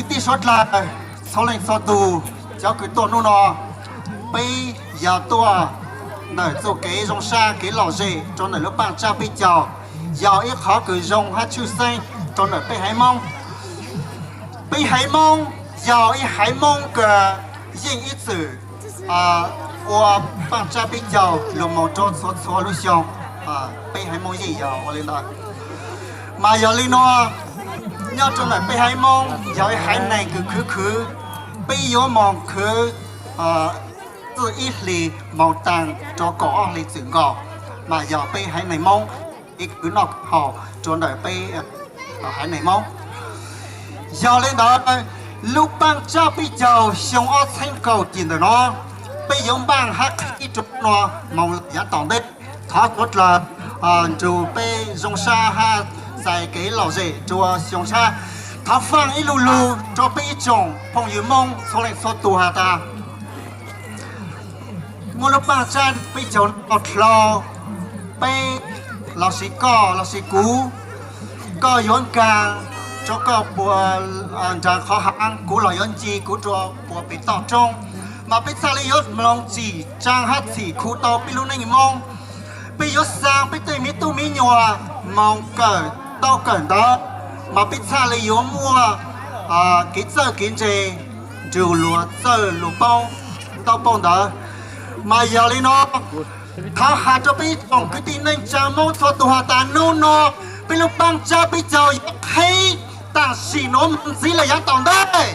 Tij suav dlawg, txhua leej txhua tus, cov kws tuaj hnub no, peb yog tuaj ntawm txuj kev zoo sab kev lom zem rua ntawm lub paaj tsab peb caug, yog ib qhov kws zoo hab tshwj xeeb rua ntawm peb haiv Moob. Peb haiv Moob yog ib haiv Moob kws yeej ib txwm ua paaj tsab peb caug lug moog rua txhua txhua lub xyoo. Peb haiv Moob yeej yog ua le ntawd. Mas yog le nuav, nyob rua ntawm peb haiv Moob yog ib haiv neeg kws khwv khwv, peb yuav moog khwv txij ib hlis moog taag rua kaum ob hlis txwm nkaus, mas yog peb haiv neeg Moob ib khwv noj khwv haus rua ntawm peb haiv neeg Moob. Yog le ntawd, lub paaj tsab peb caug xyoo ob txheeb kaum cim ntawm no, peb yuav npaaj hab qhib rua no moog lawm yaav tom ntej. Thov suav dlawg nrug peb zoo sab hab txais kev lom zem rua xyoo tshab. Thov faaj ib lu lug rua peb ib tsoom phooj ywg Moob txhua leej txhua tus has tas, muaj lub paaj tsab peb caug no dlhau, peb lossis koj lossis kuv, koj yuav nkaag rua koj puas nraag qhov haav, kuv los yuav nce kuv rua puas pem toj roob, mas peb txhaj le yuav mloog tsim tsaa hab txhim khu tau peb lub neej Moob. Peb yuav xaa peb tej miv tub miv nyuas moog kawm tau kawm ntawv, mas peb txhaj le yuav muaj kev txawj kev ntse nrug luas txawj luas paub ntaub paub ntawv. Mas yog le no, thov has rua peb ib tsoom kwv tij neej tsaa Moob txhua tus has tas nub no peb lub paaj tsab peb caug yuav qhib taam sim nuav moog ntxiv lawm yaav tom ntej.